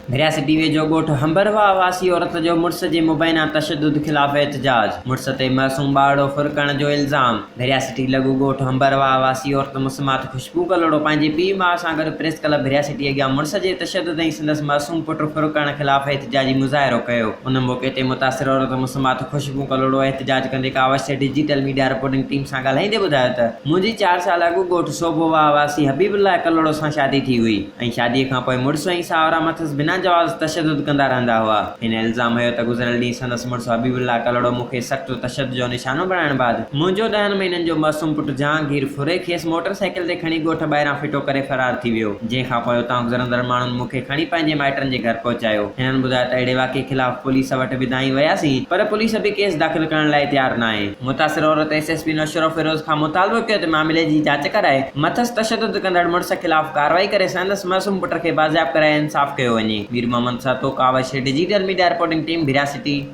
ڀريا city ويجهو ڳوٺ هنبرواهه واسي عورت جو مڙس جي مبينا تشدد خلاف احتجاج، مڙس تي معصوم ٻارڙو ڦر ڪرڻ جو الزام، ڀريا سٽي لڳ ڳوٺ هنبرواهه واسي عورت مسمات خوشبو ڪلهوڙو پنهنجي پيء ماء سان گڏ پريس ڪلب ڀريا سٽي اڳيان مڙس جي تشدد ۽ سندس معصوم پٽ ڦر ڪرڻ خلاف احتجاجي مظاهرو ڪيو. ان موقعي تي متاثر عورت مسمات خوشبو ڪلهوڙو احتجاج ڪندي ڪاوش تي ڊجيٽل ميڊيا رپورٽنگ ٽيم سان ڳالهائيندي ٻڌايو ته منهنجي چار سال اڳ ڳوٺ سوڀو واهه واسي حبيب الله ڪلهوڙو سان شادي ٿي هئي. ۽ شاديء کان پوء مڙس ۽ ساهرا مٿس بنا جواز تشدد ڪندا رهندا هئا. هن الزام هنيو ته گذريل ڏينهن سندس مڙس حبيب الله ڪلهوڙو مون کي سخت تشدد جو نشانو بڻائڻ بعد منهنجو ڏهن مهينن جو معصوم پٽ جهانگير ڦري کيس موٽر سائيڪل تي کڻي ڳوٺ ٻاهران ڦٽو ڪري فرار ٿي ويو، جنهن کان پوء اتان گذرندڙ ماڻهن مون کي کڻي پنهنجي مائٽن جي گهر پهچايو. هنن ٻڌايو ته اهڙي واقعي خلاف پوليس وٽ به دانهين وياسين پر پوليس به ڪيس داخل ڪرڻ لاء تيار ناهي. متاثر عورت ايس ايس پي نوشهروفيروز کان مطالبو ڪيو ته معاملي جي جاچ ڪرائي مٿس تشدد ڪندڙ مڙس خلاف ڪارروائي ڪري سندس معصوم پٽ کي بازياب ڪرائي انصاف ڪيو وڃي. Mir Muhammad Sahito, Kawish, digital media reporting team, Bhiria city.